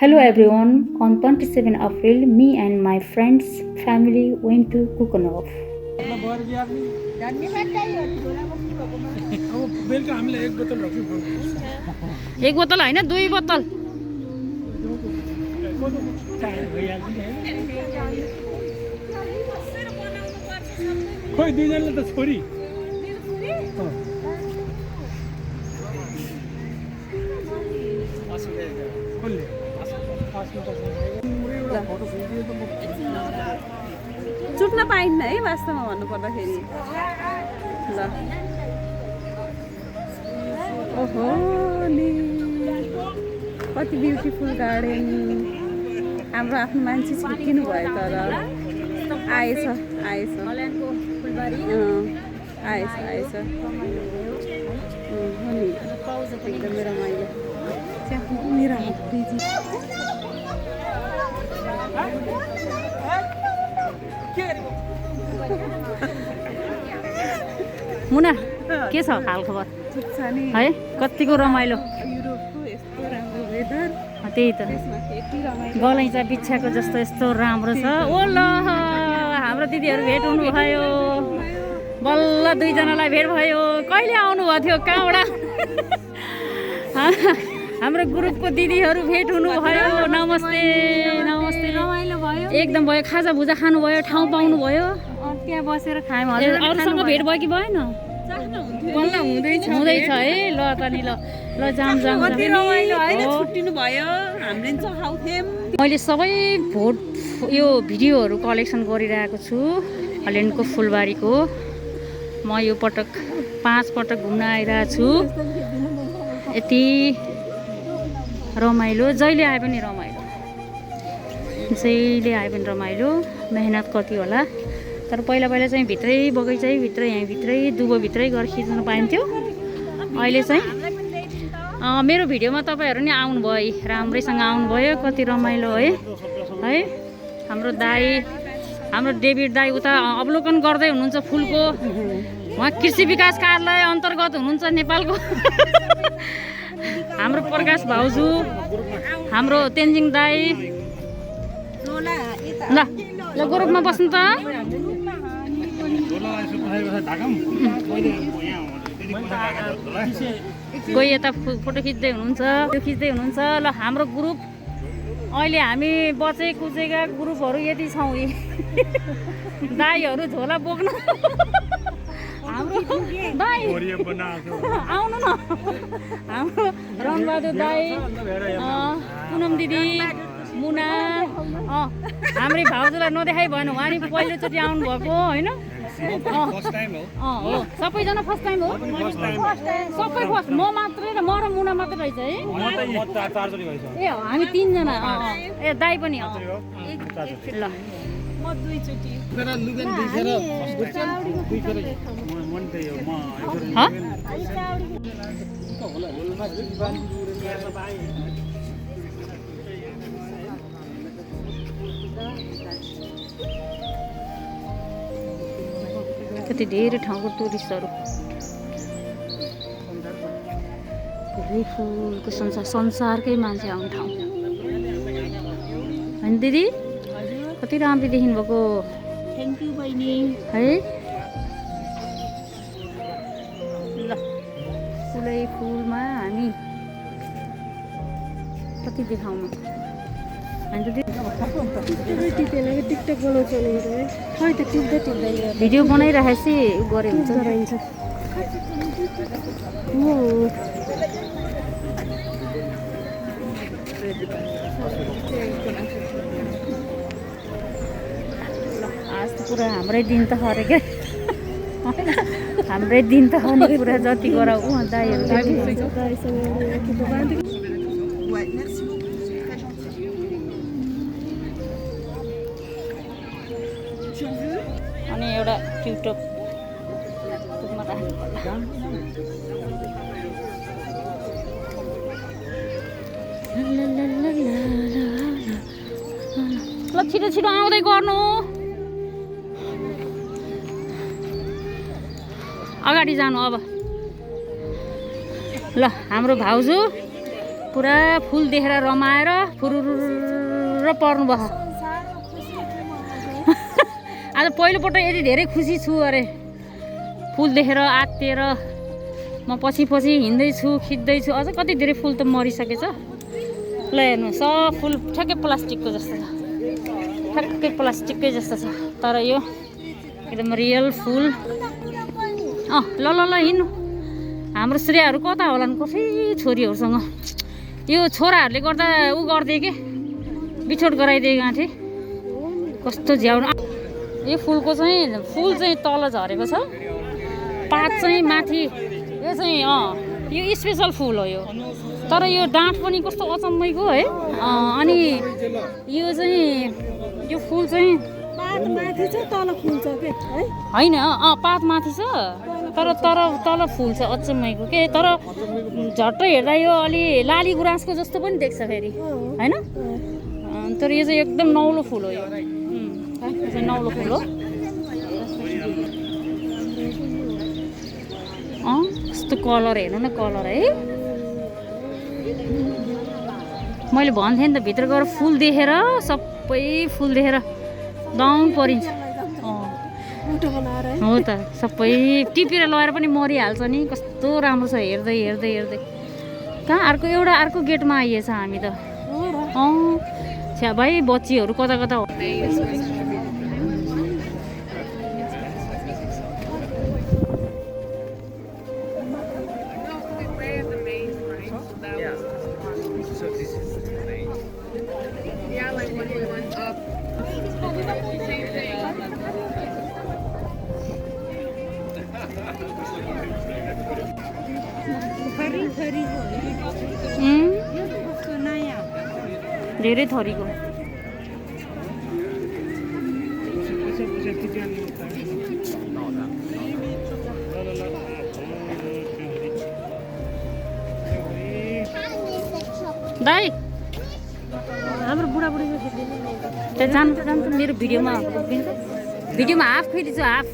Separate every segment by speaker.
Speaker 1: Hello everyone, on 27 April, me and my friends' family went to Kukunov.
Speaker 2: एक बोतल हैन दुई बोतल
Speaker 3: खोइ दुईजनाले त छोरी
Speaker 4: चुट्न पाइन्न है वास्तवमा भन्नु पर्दाखेरि ल ओहो नि कति ब्युटिफुल गार्डन हाम्रो आफ्नो मान्छे छुट्टिनु भयो तर आएछ आएछ आएछ हो नि एकदमै रमाइलो मेरो
Speaker 2: मुना के छ हालखबर है कतिको रमाइलो
Speaker 4: युरोपको यस्तो राम्रो वेदर
Speaker 2: त्यही त
Speaker 4: यति रमाइलो
Speaker 2: गलैँचा बिछ्याएको जस्तो यस्तो राम्रो छ ओ ल हाम्रो दिदीहरू भेट हुनुभयो बल्ल दुईजनालाई भेट भयो कहिले आउनुभएको थियो कहाँबाट हाम्रो ग्रुपको दिदीहरू भेट हुनुभयो नमस्ते नमस्ते
Speaker 4: रमाइलो भयो
Speaker 2: एकदम भयो खाजा भुजा खानुभयो ठाउँ पाउनुभयो
Speaker 4: त्यहाँ बसेर खायौँ
Speaker 2: अरूसँग भेट भयो कि भएन
Speaker 4: बल्ल हुँदैछ
Speaker 2: हुँदैछ है ल त नि ल जाम जाम
Speaker 4: कति रमाइलो होइन छुट्टिनु भयो हामीले चखाउँथ्यौँ
Speaker 2: मैले सबै यो भिडियोहरू कलेक्सन गरिरहेको छु हल्यान्डको फुलबारीको म यो पटक 5 पटक घुम्न आइरहेको छु यति रमाइलो जहिले आए पनि रमाइलो जहिले आए पनि रमाइलो मेहनत कति होला तर पहिला पहिला चाहिँ भित्रै बगैँचै भित्रै यहीँ भित्रै दुबोभित्रै गएर खिच्न पाइन्थ्यो अहिले चाहिँ मेरो भिडियोमा तपाईँहरू नि आउनुभयो राम्रैसँग आउनुभयो कति रमाइलो है हाम्रो दाई हाम्रो डेभिड दाई उता अवलोकन गर्दै हुनुहुन्छ फुलको उहाँ कृषि विकास कार्यालय अन्तर्गत हुनुहुन्छ नेपालको हाम्रो प्रकाश भाउजू हाम्रो तेन्जिङ दाई ल ल ग्रुपमा बस्नु त कोही यता फोटो खिच्दै हुनुहुन्छ ल हाम्रो ग्रुप अहिले हामी बचे कुचेका ग्रुपहरू यति छौँ दाईहरू झोला बोक्नु हाम्रो दाई आउनु न हाम्रो रणबहादुर दाई पुनम दिदी मुना हाम्रै भाउजूलाई नदेखाइ भएन उहाँ नि पहिलोचोटि आउनुभएको होइन हो सबैजना फर्स्ट टाइम हो सबै फर्स्ट म मात्रै र म र मुना मात्रै रहेछ है ए हामी 3 जना ए दाई पनि ल
Speaker 4: म दुईचोटि
Speaker 2: कति धेरै ठाउँको टुरिस्टहरू फुलको संसारकै मान्छे आउने ठाउँ होइन दिदी कति राम्रो देखिनु भएको
Speaker 4: थ्याङ्क यू बहिनी
Speaker 2: है ल फुलै फुलमा हामी कति देखाउनु
Speaker 4: टिकटक बनाउँछ खै त टिप्दै
Speaker 2: भिडियो बनाइरहेपछि गरे हुन्छ आज त पुरा हाम्रै दिन त खरे क्या हाम्रै दिन त खने पुरा जति गराउ दाईहरू अनि एउटा ट्युटप ल छिटो छिटो आउँदै गर्नु अगाडि जानु अब ल हाम्रो भाउजू पुरा फुल देखेर रमाएर फुरुरुर पर्नु भयो आज पहिलोपल्ट यति धेरै खुसी छु अरे फुल देखेर आत्तिएर म पछि हिँड्दैछु खिच्दैछु अझ कति धेरै फुल त मरिसकेछ ल हेर्नु सब फुल ठ्याक्कै प्लास्टिकको जस्तो छ ठ्याक्कै प्लास्टिककै जस्तो छ तर यो एकदम रियल फुल ल ल ल हिँड्नु हाम्रो श्रेयाहरू कता होलान् कसै छोरीहरूसँग यो छोराहरूले गर्दा ऊ गरिदिए के बिछोड गराइदिए गाँठे कस्तो झ्याउनु यो फुल चाहिँ तल झरेको छ पात चाहिँ माथि यो चाहिँ यो स्पेसल फुल हो यो तर यो डाँठ पनि कस्तो अचम्मैको है अनि यो चाहिँ यो फुल चाहिँ
Speaker 4: पात माथि छ तल फुल्छ के है
Speaker 2: होइन पात माथि छ तर तल फुल छ अचम्मैको के तर झट्ट हेर्दा यो अलि लाली गुराँसको जस्तो पनि देख्छ फेरि होइन तर यो चाहिँ एकदम नौलो फुल हो यो चाहिँ नौलो फुल हो कस्तो कलर हेर्नु न कलर है मैले भन्थेँ नि त भित्र गएर फुल देखेर सबै फुल देखेर दाउन परिन्छ हो त सबै टिपेर लगाएर पनि मरिहाल्छ नि कस्तो राम्रो छ हेर्दै हेर्दै हेर्दै कहाँ अर्को गेटमा आइएछ हामी त छ्या भाइ बच्चीहरू कता कता हो धेरै थरीको दाइ हाम्रो बुढाबुढीको त्यो जान्छ मेरो भिडियोमा हाफ खिच्छु हाफ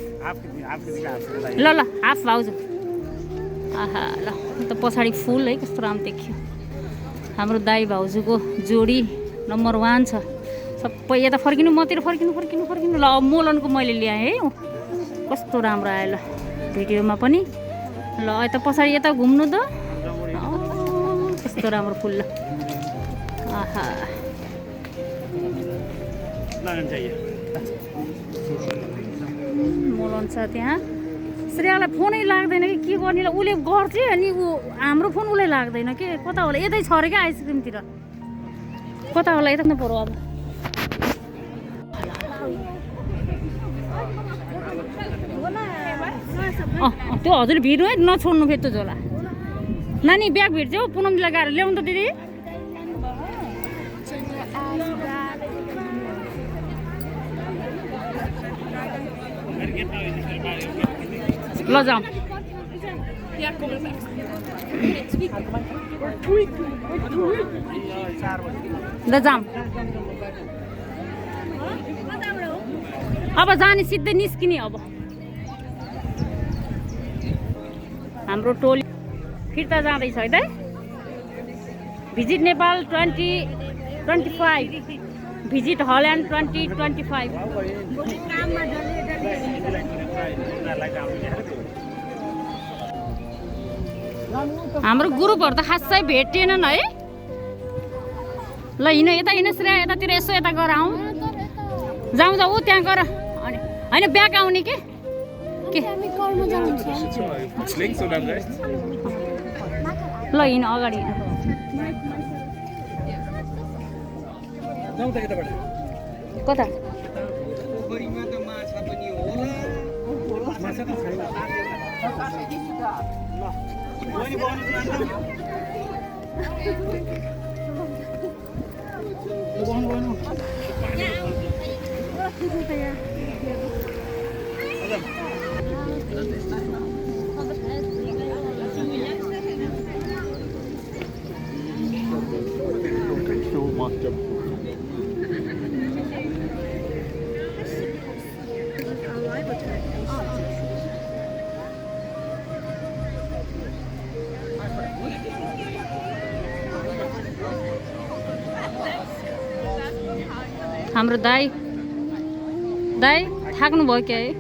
Speaker 2: ल हाफ भाउजू आहा ल त पछाडि फुल है कस्तो राम्रो देखियो हाम्रो दाई भाउजूको जोडी नम्बर 1 छ सबै यता फर्किनु मतिर फर्किनु ल मोलनको मैले ल्याएँ है कस्तो राम्रो आयो ल भिडियोमा पनि ल यता पछाडि यता घुम्नु त कस्तो राम्रो फुल ल आहा मोलन छ त्यहाँ श्रेयालाई फोनै लाग्दैन कि के गर्ने ल उसले गर्छ अनि ऊ हाम्रो फोन उसलाई लाग्दैन के कता होला यतै छ अरे क्या आइसक्रिमतिर कता होला यता पर्यो अब त्यो हजुर भिड है नछोड्नु फेरि त्यो झोला नानी ब्याग भिड्छौ पुनमजीलाई गाह्रो ल्याउनु त दिदी ल जाऊँ अब जाने सिधै निस्किने अब हाम्रो टोली फिर्ता जाँदैछ है त भिजिट नेपाल 2025 भिजिट हल्यान्ड 2025 हाम्रो ग्रुपहरु त खासै भेटिएनन् है ल हिँड यता हिँड श्रेया यतातिर यसो यता गएर आउँ जाउँ ऊ त्यहाँ गएर होइन ब्याक आउने के ल हिँड अगाडि कता हाम्रो दाई थाक्नु भयो क्या है?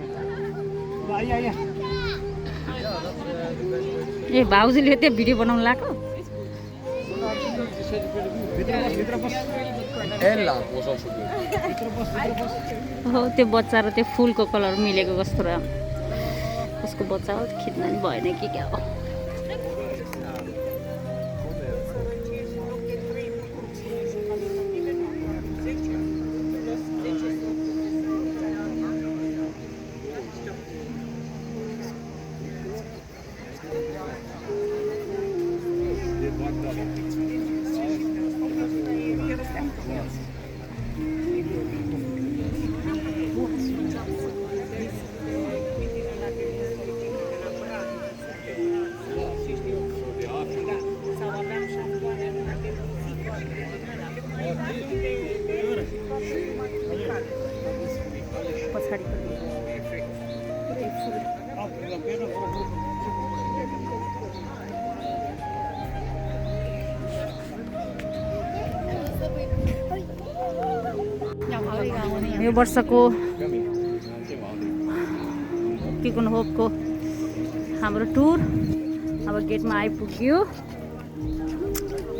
Speaker 2: ए भाउजूले त्यो भिडियो बनाउनु लाग्यो? हो त्यो बच्चा र त्यो फुलको कलर मिलेको कस्तो र उसको बच्चा हो, खिच्न नि भएन कि क्या हो? यो वर्षको किकुन होपको हाम्रो टुर अब गेटमा आइपुग्यो।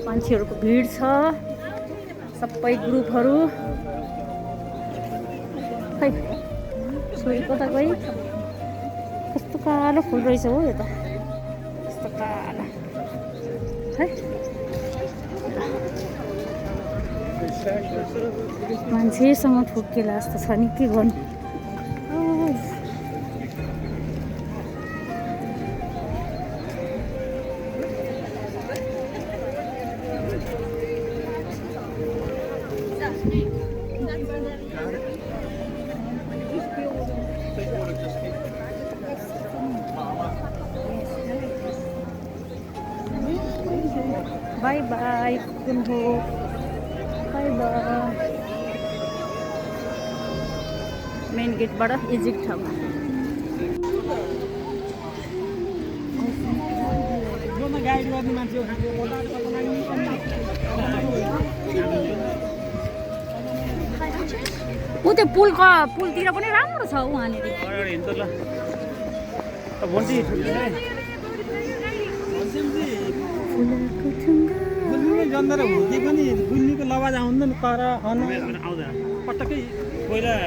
Speaker 2: मान्छेहरूको भिड छ, सबै ग्रुपहरू। खै छोरी कता गई? कस्तो कालो फुल रहेछ हो यो त, कस्तो कालो है। मान्छेसँग ठोकेला जस्तो छ नि, के गर्नु? बाई बाई कुन्हो, बाई बाई। मेन गेटबाट एक्जिट छ। ऊ त्यो पुलतिर पनि राम्रो छ उहाँनिर।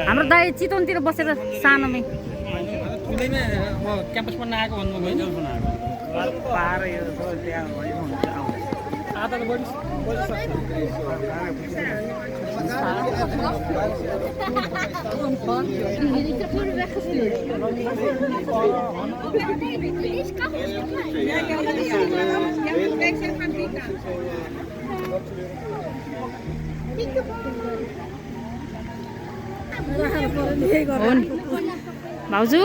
Speaker 2: हाम्रो दाइ चितवनतिर बसेर सानोमै
Speaker 3: क्याम्पस पढ्न आएको भन्नुभयो।
Speaker 2: भाउजू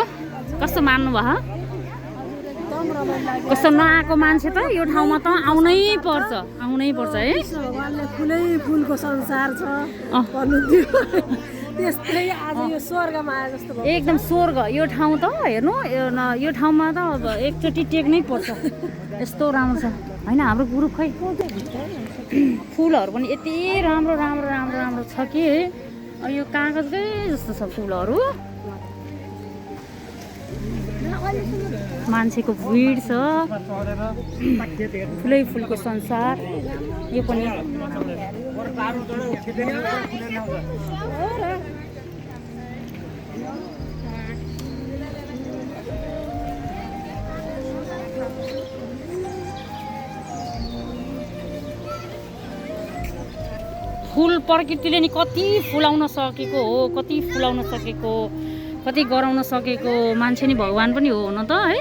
Speaker 2: कस्तो मान्नु भयो? कस्तो नआएको मान्छे त यो ठाउँमा त आउनै पर्छ है।
Speaker 4: भगवानले फुलै फुलको संसार छ त्यस्तै आज यो स्वर्गमा आए जस्तो भयो।
Speaker 2: एकदम स्वर्ग यो ठाउँ त हेर्नु, यो ठाउँमा त अब एकचोटि टेक्नै पर्छ, यस्तो राम्रो छ होइन। हाम्रो ग्रुप खै फुलहरू पनि यति राम्रो राम्रो राम्रो राम्रो छ कि यो कागजकै जस्तो छ फुलहरू। मान्छेको भिड छ, फुलै फुलको संसार। यो पनि फुल प्रकृतिले नि कति फुलाउन सकेको हो, कति फुलाउन सकेको, कति गराउन सकेको। मान्छे नि भगवान पनि हो न त है।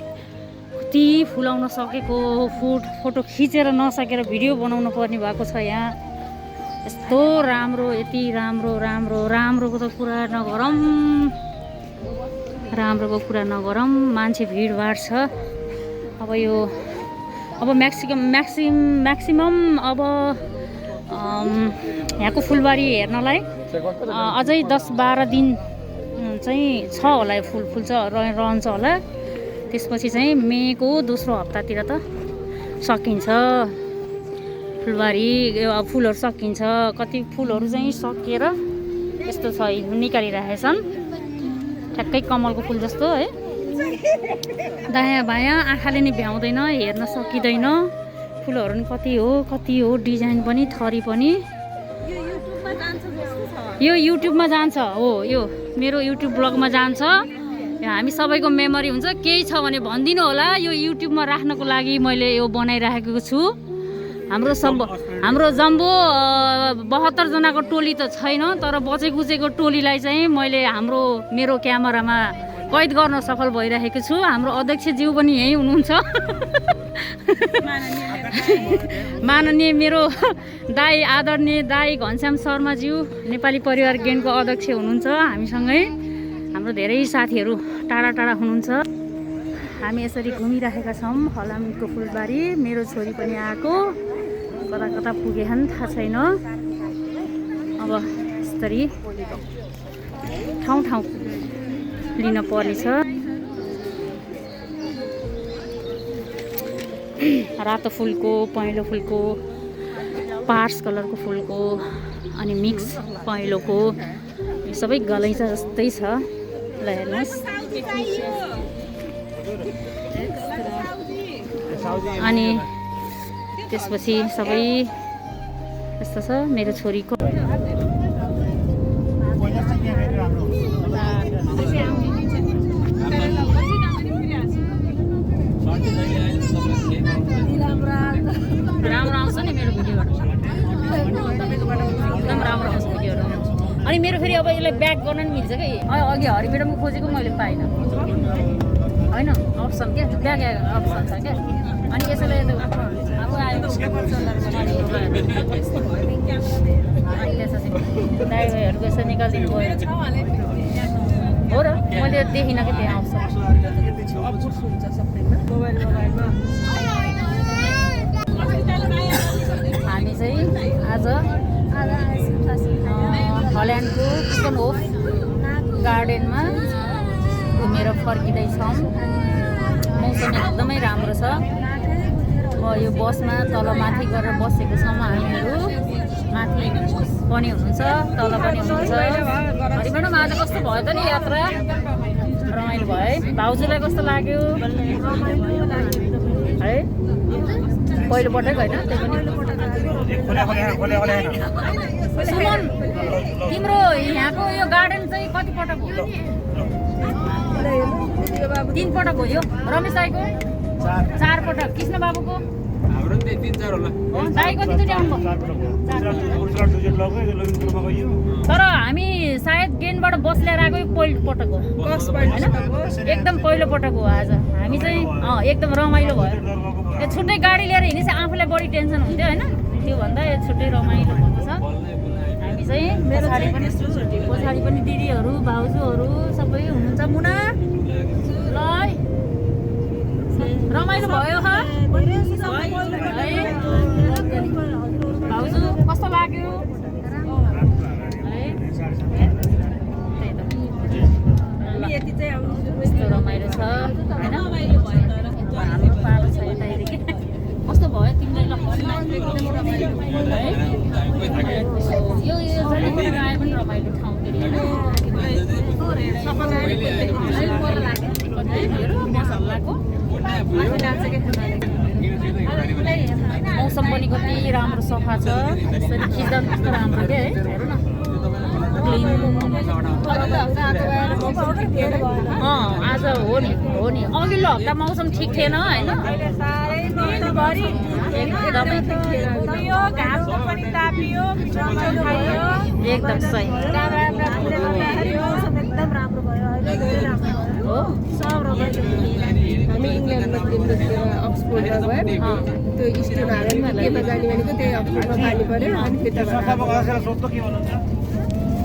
Speaker 2: कति फुलाउन सकेको, फोटो खिचेर नसकेर भिडियो बनाउनु पर्ने भएको छ यहाँ। यस्तो राम्रो, यति राम्रो राम्रो राम्रोको त कुरा नगरौँ, राम्रोको कुरा नगरौँ। मान्छे भिडभाड छ। अब यो अब म्याक्सिमम अब यहाँको फुलबारी हेर्नलाई अझै 10-12 दिन चाहिँ छ होला, फुल्छ रहन्छ होला। त्यसपछि चाहिँ मेको दोस्रो हप्तातिर त सकिन्छ फुलबारी, फुलहरू सकिन्छ। कति फुलहरू चाहिँ सकिएर यस्तो छ निकालिरहेछन् ठ्याक्कै कमलको फुल जस्तो है। दायाँ बायाँ आँखाले नि भ्याउँदैन, हेर्न सकिँदैन। फुलहरू नि कति हो डिजाइन पनि थरी पनि। यो युट्युबमा जान्छ हो, यो मेरो युट्युब ब्लगमा जान्छ। हामी सबैको मेमोरी हुन्छ, केही छ भने भनिदिनु होला। यो युट्युबमा राख्नको लागि मैले यो बनाइराखेको छु। हाम्रो जम्बो 72 जनाको टोली त छैन, तर बचेकुचेको टोलीलाई चाहिँ मैले मेरो क्यामेरामा कैद गर्न सफल भइरहेको छु। हाम्रो अध्यक्षज्यू पनि यहीँ हुनुहुन्छ। माननीय मेरो दाई, आदरणीय दाई घनश्याम शर्माज्यू नेपाली परिवार गेनको अध्यक्ष हुनुहुन्छ हामीसँगै। हाम्रो धेरै साथीहरू टाढा टाढा हुनुहुन्छ। हामी यसरी घुमिरहेका छौँ हलामीको फुलबारी। मेरो छोरी पनि आएको, कता कता पुगेछन् थाहा छैन। अब यसरी ठाउँ लिन पर्नेछ। रातो फुलको, पहेँलो फुलको, पार्स कलरको फुलको अनि मिक्स पहेँलोको यो सबै गलैँचा जस्तै छ। ल हेर्नुहोस्। अनि त्यसपछि सबै यस्तो छ। मेरो छोरीको राम्रो आउँछ नि मेरो भिडियोहरू, एकदम राम्रो आउँछ भिडियोहरू। अनि मेरो फेरि अब यसलाई ब्याक गर्न नि मिल्छ कि। अघि हरिमेडमको खोजेको मैले पाइनँ होइन, अप्सन क्या, ब्याक अप्सन छ क्या। अनि यसैलाई अब आयो अनि त्यसपछि दाइभाइहरूको यसो निकालिदिनु गयो हो र। मैले देखिनँ कि त्यहाँ अप्सन। हामी चाहिँ आज हल्यान्डको किचनहोफ गार्डनमा घुमेर फर्किँदैछौँ। मौसम एकदमै राम्रो छ। यो बसमा तल माथि गरेर बसेको छौँ हामीहरू। माथि पनि हुनुहुन्छ, तल पनि हुनुहुन्छ। हरिमेडम आज कस्तो भयो त नि यात्रा? रमाइलो भयो है। भाउजूलाई कस्तो लाग्यो है? पहिलोपटक होइन, त्यो पनि। सुमन, तिम्रो यहाँको यो गार्डन चाहिँ कति पटक हो? 3 पटक हो यो। रमेश दाईको 4 पटक। कृष्ण बाबुको दाई कतिचोटि आउनुभयो? तर हामी सायद गेनबाट बस ल्याएर आएको पहिलो पटक हो होइन, एकदम पहिलो पटक हो आज। हामी चाहिँ एकदम रमाइलो भयो। यो छुट्टै गाडी लिएर हिँडेपछि आफूलाई बढी टेन्सन हुन्थ्यो होइन, त्योभन्दा यो छुट्टै रमाइलो भएको छ। हामी चाहिँ पछाडि पनि दिदीहरू भाउजूहरू सबै हुनुहुन्छ। मुना ल रमाइलो भयो है। भाउजू कस्तो लाग्यो है? यस्तो रमाइलो छ होइन। हाम्रो पालो छ यतादेखि। कस्तो भयो तिमीलाई? यो जहिले पनि आए पनि रमाइलो ठाउँ मसल्लाको। मौसम पनि कति राम्रो सफा छ। यसरी खिच्दा कस्तो राम्रो क्या है। हेर्नु न आज हो नि अघिल्लो हप्ता मौसम ठिक थिएन होइन। एकदम सही हो।
Speaker 4: हामी इङ्ल्यान्डमा अक्सफोर्डमा गयो। त्यो स्टोन हालेमा केमा जाने भनेको त्यही अक्सफोर्डमा जानु पर्यो। अनि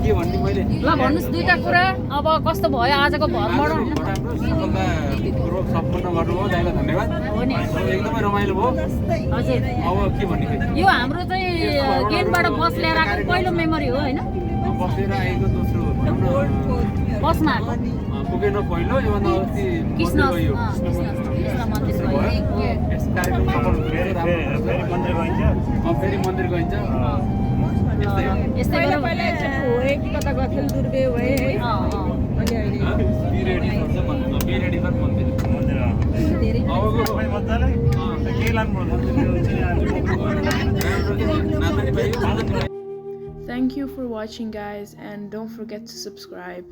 Speaker 3: के भन्ने मैले
Speaker 2: ल भन्नुहोस् दुईवटा कुरा। अब कस्तो भयो आजको भ्रमण?
Speaker 3: सम्पन्न गर्नुभयो दाइलाई धन्यवाद।
Speaker 2: हो नि
Speaker 3: एकदमै रमाइलो भयो।
Speaker 2: हजुर
Speaker 3: अब के भन्ने
Speaker 2: यो हाम्रो चाहिँ गेनबाट बस ल्याएर आएको पहिलो मेमोरी हो होइन।
Speaker 3: बसेर आएको दोस्रो
Speaker 2: बसमा
Speaker 3: पुगेन पहिलो। योभन्दा अस्ति
Speaker 2: कृष्ण मन्दिर
Speaker 3: कार्यक्रम सफल फेरि मन्दिर गइन्छ।
Speaker 2: यस्तै
Speaker 4: पहिला
Speaker 2: गरौँ।
Speaker 4: पहिला एकचोटि होए कि कता गएको दुर्बे भए है अनि अहिले
Speaker 3: बी रेडी फर द मन्दिर बी रेडी फर मन्दिर
Speaker 4: धेरै
Speaker 3: नाच्ने पाइयो
Speaker 5: Thank you for watching, guys, and don't forget to subscribe.